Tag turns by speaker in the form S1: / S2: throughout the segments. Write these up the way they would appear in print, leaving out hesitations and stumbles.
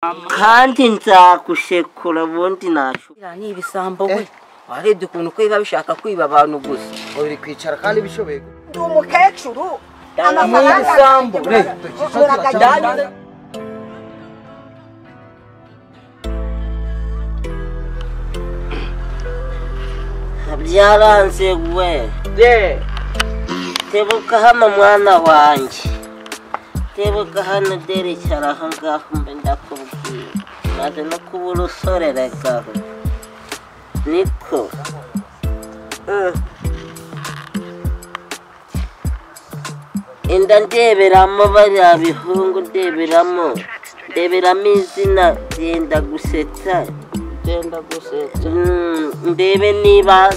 S1: Kandi nzagushekura ubundi nacu.
S2: Ni ibisambo we. Warebye ukuntu ko biba bishaka kwiba abantu gusa.
S3: Uri kwicara kandi bishoboye.
S4: Ndi umukecuru.
S3: Amafaranga.
S1: Byaranze we. Tebuka hano mwana wanjye. Tebuka hano derekera aho ngaho mbe ndakubwira. Maze no kuba urusore rekaho. Niko. Inda ndeberamo bariya bihungu ndeberamo. Ndeberamo izina byenda gusetsa.
S2: Byenda gusetsa.
S1: Ndebe niba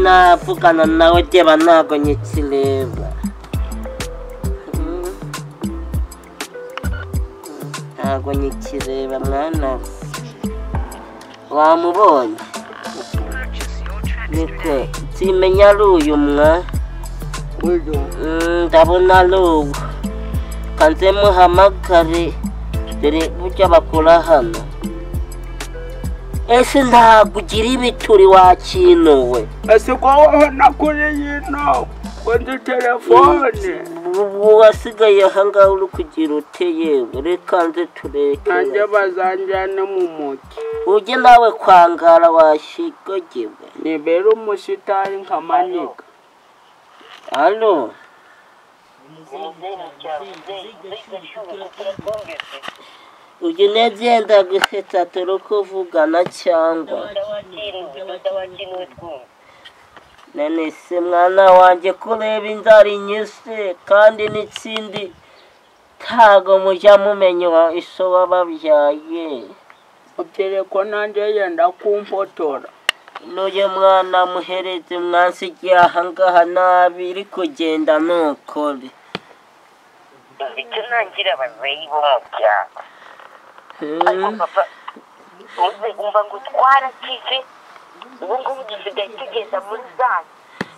S1: navugana nawe deba ntago nyikireba. Ntago nyikireba mwana. Wamubonye? Niko simenya ari uyu mwa. Ndabona ari uwo. Kanze muhamagare dore burya bakora hano. Ese ntabwo ugira ibituri wakinuwe.
S5: Ese ko nakoreye ino kuri telefone.
S1: Wasigaye aha ngaha uri kugira ute yewe reka nze tureke.
S5: Nanjye bazanjyane mu mugi.
S1: Ujye nawe kwangara washigogewe.
S5: Nibera umusitari nkamanika.
S1: Alo. Uyu nagenda gusetsa turi kuvugana cyangwa none se mwana wanjye kureba inzara inyise kandi n'ikindi ntago mujya mumenya iso wababyaye.
S5: Ubwire ko nanjye yenda kumfotora.
S1: N'uyu mwana muhereze mwansigiye aha ngaha nabi iri kugenda nukore.
S6: Icyo nangira ababyeyi bo mu byaro. Ariko papa umva ngo twarakize ubu ngubu dusigaye tugenda muri za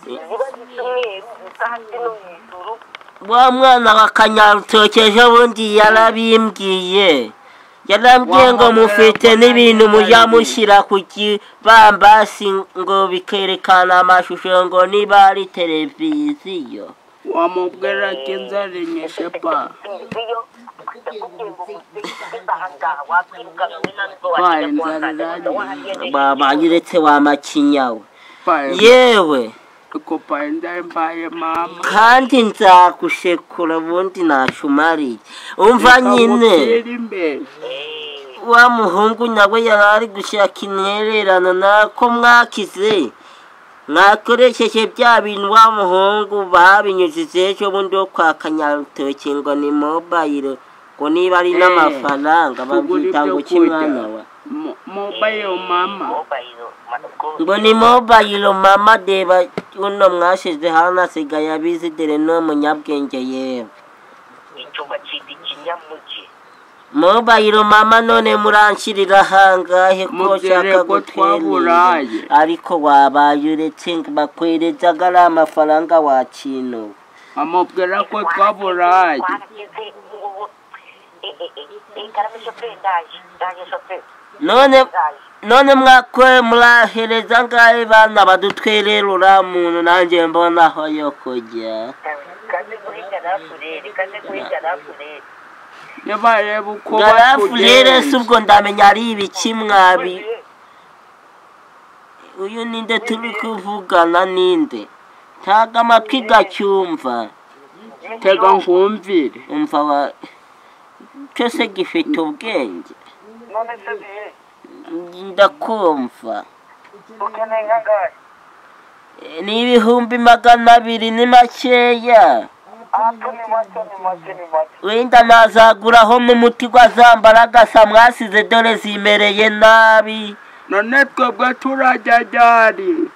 S6: ziba zisa umweru zisa hasi no hejuru.
S1: Wa mwana wa Kanyarutoki ejo bundi yarabimbwiye. Yarambwiye ngo mufite n'ibintu mujya mushyira ku kibambasi ngo bikerekana amashusho ngo niba ari televiziyo.
S5: Wamubwira ko inzara inyishe pa.
S1: Banyeretse wa makinyawe. Yewe. Kandi nzagushekura ubundi nashumariye. Umva nyine. Wa muhungu nawe yari ari gushaka intererano nako mwakize. Mwakoresheje bya bintu wa muhungu babinyujije ejo bundi wo kwa Kanyarutoki ngo ni mobile ngo niba ari n'amafaranga babyita ngo iki mwana wa
S5: mobile mama.
S1: Ngo ni mobile mama deba uno mwashize hano asigaye abizi dore ni umunyabwenge yewe.
S6: Icyo bakita ikinyamugi.
S1: Mobile mama none muranshirira hangahe ko nshaka gutwara ariko wabaye uretse bakwerezaga ari amafaranga wakinuwe.
S5: Amubwira ko twaburaye.
S1: None mwakwe murahereza ngahe bana badutwerera uriya muntu nanjye mbona aho yo kujya. Garafurere si ubwo ndamenya ari ibiki mwabi. Uyu ninde turi kuvugana ninde? Ntago amatwi gacyumva.
S5: Tega nkumvire.
S1: Umva wa cyose gifite ubwenge. Ndakumva. Ni 200,000 ni makeya. Wenda nazaguraho mu muti gwazambara gasa mwasize dore zimereye nabi.
S5: None twebwe turajya ryari?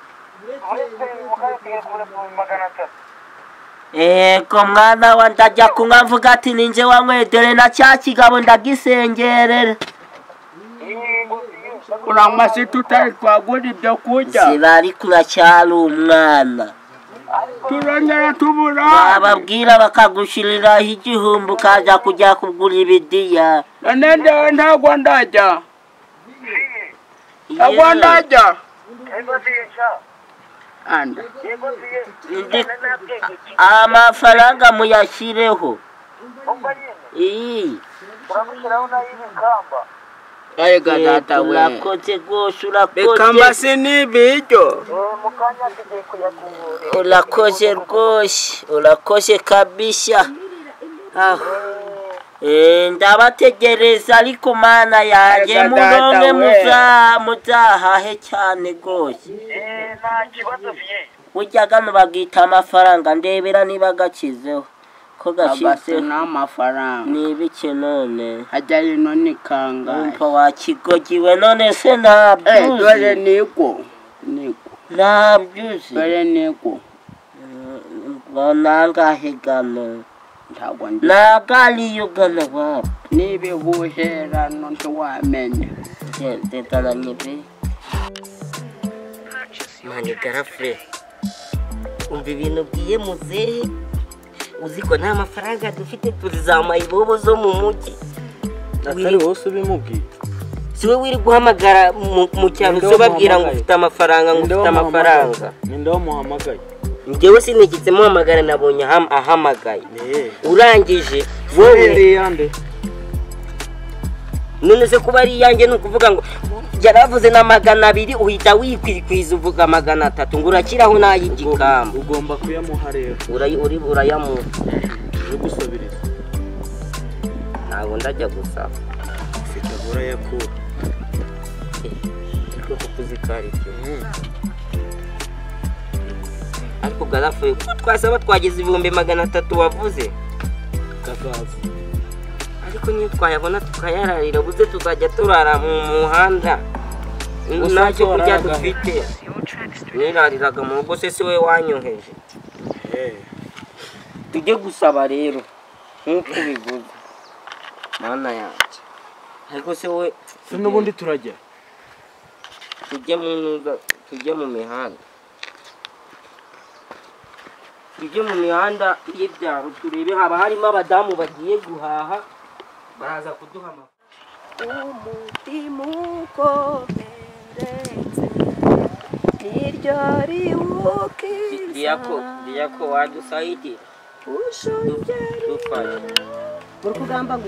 S1: Ego mwana wa ndajya kunywa mvuga ati ninjye wanyweye dore na cya kigabo ndagisengerera.
S5: Uranywa se tutari twagura ibyo kurya?
S1: Ziba ariko uracyari umwana.
S5: Turongera tubura.
S1: Wababwira bakagushiriraho igihumbi ukaza kujya kugura ibidiya.
S5: None ndewe ntabwo ndajya. Ntabwo ndajya. Anda.
S1: Amafaranga muyashyireho.
S5: Ega data we.
S1: Urakoze rwose urakoze.
S5: Bikamba si n'ibiryo.
S1: Urakoze rwose urakoze kabisa. Ndabategereza ariko mana yanjye muronke muzahahe cyane rwose. Burya gano bagita amafaranga ndebera niba gakizeho. Ko gashizeho
S5: n'amafaranga.
S1: Ni ibiki none?
S5: Hajya ino ni kangahe?
S1: Umva wakigogiwe none se ntabyuzi.
S5: Dore niko. Niko.
S1: Ntabyuzi.
S5: Dore niko.
S1: Ngo nangahe gano?
S5: Ntabwo ndi.
S1: Ntabwo ariyo gano wabo.
S5: Nibibuherano ntiwamenya.
S1: Ndendana nyebe. Mani garafure. Umva ibintu ubwiye muzehe. Uzi ko nta mafaranga dufite turi za mayibobo zo mu mujyi.
S4: Atari wowe ubimubwiye.
S1: Si we wiri guhamagara mu cyaro so babwira ngo ufite amafaranga ngo ufite amafaranga.
S4: Ninde wamuhamagaye?
S1: Njyewe sinigeze muhamagara nabonye ahamagaye. Urangije wowe
S4: yande.
S1: None se kuba ari iyanjye ni ukuvuga ngo yaravuze na 200 uhita wikwikwiza uvuga 300 ngo urakiraho n'ay'igikamba.
S4: Ugomba kuyamuha rero.
S1: Urayamuha.
S4: Uje gusabiriza.
S1: Ntabwo ndajya gusaba.
S4: Ufite urayakura.
S1: Ariko kuzikari ibyo. Ariko garafuye kuko twasaba twageze 300,000 wavuze.
S4: Kazaza.
S1: Ariko niyo twayabona tukayararira buze tuzajya turara mu muhanda. Ntacyo kurya dufite. Nirariraga mu rugo se si we wanyoheje. Tujye gusaba rero nk'uko ubivuze. Mana yanjye. Ariko se we
S4: se n'ubundi turajya.
S1: Tujye mu ntuza, tujye mu mihanda. Tujye mu mihanda y'ibyaro turebe haba harimo abadamu bagiye guhaha baraza kuduha amafaranga.
S7: Umutima ukomeretse niryo riwukiza.
S1: Diyako wadusaidia. Dufashe.
S7: Muri kugamba ngo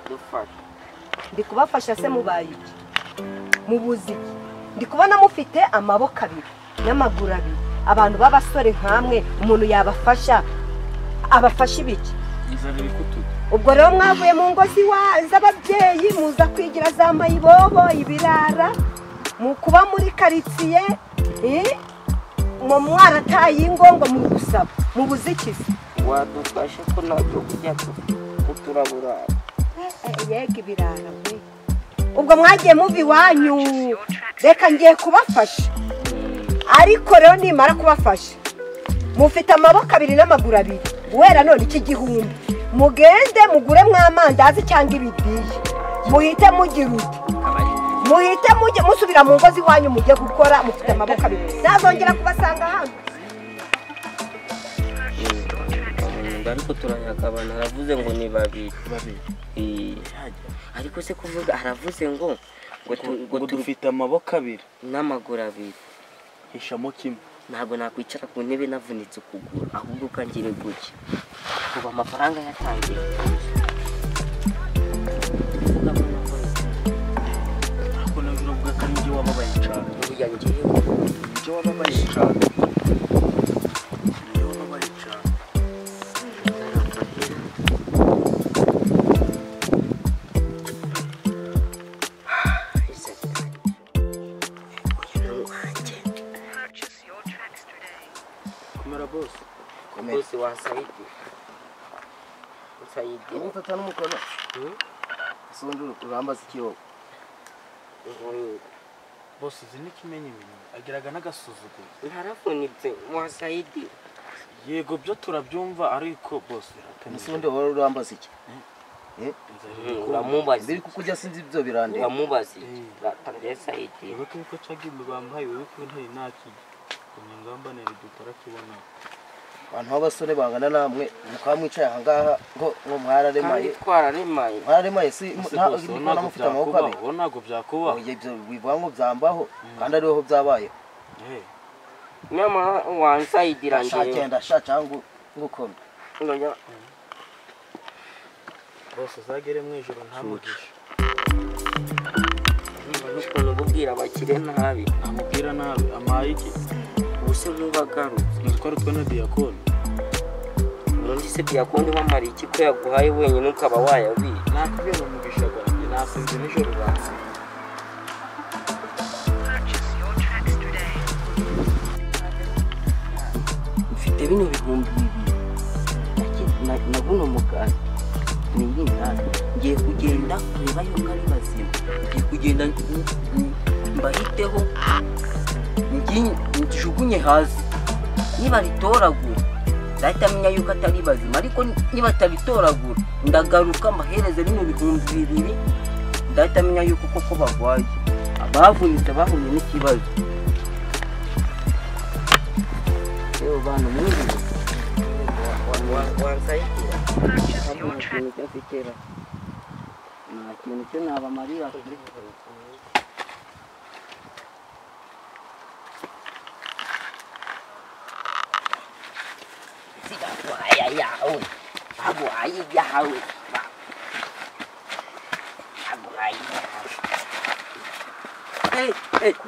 S1: Dufashe.
S7: Ndi kubafasha se mubaye iki? Mubuze iki? Ndi kubona mufite amaboko abiri n'amaguru abiri. Abantu b'abasore nkamwe umuntu yabafasha abafasha ibiki? Ubwo rero mwavuye mu ngo z'ababyeyi muza kwigira za mayibobo ibirara mu kuba muri karitsiye mu mwarataye ingo ngo mu gusaba mubuze iki se?
S1: Wadufashe ko ntabyo kujya kuturabura.
S7: Yego ibirara we. Ubwo mwagiye muva iwanyu reka ngiye kubafasha. Ariko rero nimara kubafasha mufite amaboko abiri n'amaguru abiri wera none iki gihumbi mugende mugure mwamandazi cyangwa ibidiye muhite mugira uti muhite mujye musubira mu ngo z'iwanyu mujye gukora mufite amaboko abiri nazongera kubasanga hano.
S1: Ariko turayagabana aravuze ngo ni babiri. Ariko se kuvuga aravuze ngo
S4: ngo dufite amaboko abiri
S1: n'amaguru abiri.
S4: Hishamo kimwe.
S1: Ntabwo nakwicara ku ntebe navunitse ukuguru ahubwo ukangire gutya. Kuba amafaranga yatangiye.
S4: Ariko nawe uravuga ko ari njye wababaye cyane.
S1: Burya njyewe
S4: Njye wababaye cyane. Njye wababaye cyane. Komera boss.
S1: Boss wasaidia. Usaidia.
S3: Ufata n'umukono. Asundi urambaza ikiyobo.
S4: Boss uzi n'ikimenyi ibintu agiraga n'agasuzuguro.
S1: Narafunitse wasaidia.
S4: Yego byo turabyumva ariko boss
S3: Asundi wowe urambaza iki?
S1: Uramubaza.
S3: Mbiri kukujya sinzi ibyo birande.
S1: Uramubaza. Ratandesa idi.
S4: Wibuke ko cagimbe bampaye wibuke ko ntari nakije. Kumye ngamba ne dutarakibona.
S3: Abantu b'abasore bangana namwe mukaba mwicaye aha ngaha ngo mwararemaye.
S2: Twararemaye.
S3: Mwararemaye si nta mufite amaboko abiri.
S4: Ubona ntabwo byakubaho.
S3: Oya ibyo bivuga ngo byambaho kandi ariho byabaye.
S2: Nyamara wansayidira ngewe.
S3: Shagenda sha cyangwa ngukome.
S4: Bose uzagere mu ijoro nta mugisha.
S2: N'ukuntu ububwira abakire nabi.
S4: Amubwira nabi amaye iki?
S2: Ubuse ntubagarutse.
S4: Nzi ko ari twe na Diyakoni.
S2: Ubundi se Diyakoni wamara iki ko yaguhaye wenyine ukaba wayabika?
S4: Nakubwira umugisha gwanjye nasinze nijoro uransinze.
S2: Mfite bino 2000 na buno mugati ni ngiye kugenda kureba yuko ari bazima. Ngiye kugenda mbahiteho njugunye hasi niba ritoragura ndahita menya yuko atari bazima, ariko niba ataritoragura ndagaruka mbahereze bino 2000 ndahita menya yuko koko bagwaye abavunitse bahuye n'ikibazo. Yewe bantu mwiriwe wansayidira nta kintu cyo nabamarira.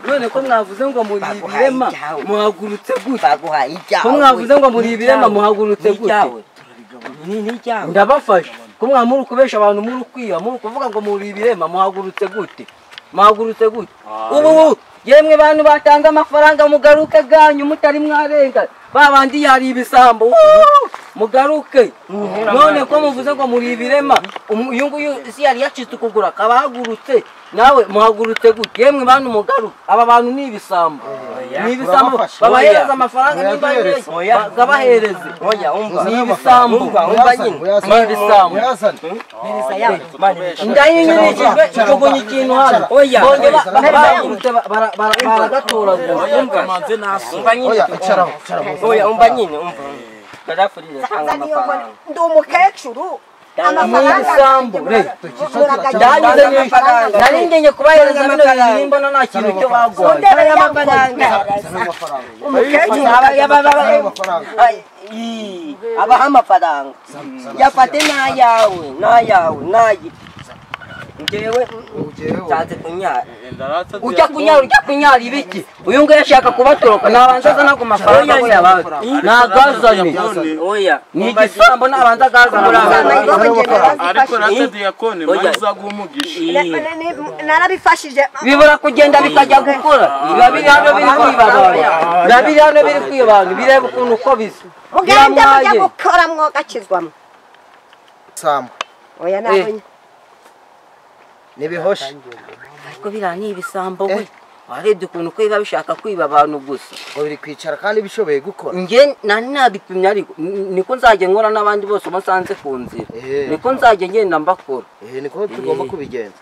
S8: None ko mwavuze ngo muri ibirema muhagurutse gute? Ko mwavuze ngo muri ibirema muhagurutse gute? Ndabafasha ko mwamuri kubesha abantu muri kwiba muri kuvuga ngo muri ibirema muhagurutse gute? Muhagurutse gute? Ubu yemwe bantu batanga amafaranga mugaruke ganyu mutari mwarenga babandi yari ibisambo mugaruke. None ko muvuze ngo muri ibirema uyu nguyu si yari yacitse ukugura kabahagurutse nawe muhagurutse gute? Yemwe bantu mugaruke aba bantu ni ibisambo. Ni ibisambo babahereza amafaranga nimba gabahereze.
S2: Oya umva
S8: ni ibisambo
S2: umva nyine
S8: ni ibisambo. Ndayinyirikijwe njugunye ikintu hano.
S2: Oya
S8: bahagurutse baragatoragura.
S2: Umva nyine oya umva nyine umva karafurira tanga amafaranga.
S7: Ndi umukecuru
S8: amafaranga nari ngenye kubahereza bino bibiri mbona nta kintu cyo baguhaye.
S2: Abaha amafaranga yafate n'ayawe n'ayawe n'aye ngewe nsanze kunyara.
S8: Ujya kunyara ujya kunyara ibiki? Uyu nguyu ashaka kubatoroka nabanza azana ku mafaranga ko yabaga nagazane.
S2: Oya
S8: ni igisambo nabanza agazana.
S4: Ariko rata Diyakoni maze umugisha.
S7: Narabifashije
S8: bibura kugenda bikajya gukora biba biri hano biri kwiba abantu biba biri hano biri kwiba abantu bireba ukuntu uko bisa.
S7: Mugende mujya gukora mwogakizwamo.
S3: Sambo.
S7: Oya nabonye
S3: nibihoshe.
S2: Ariko biriya ni ibisambo we warebye ukuntu ko biba bishaka kwiba abantu gusa.
S3: Ngo biri kwicara kandi bishoboye gukora.
S2: Nge nari nabipimye ariko niko nzajya nkora n'abandi bose basanze ku nzira. Niko nzajya ngenda mbakora.
S3: Niko tugomba kubigenza.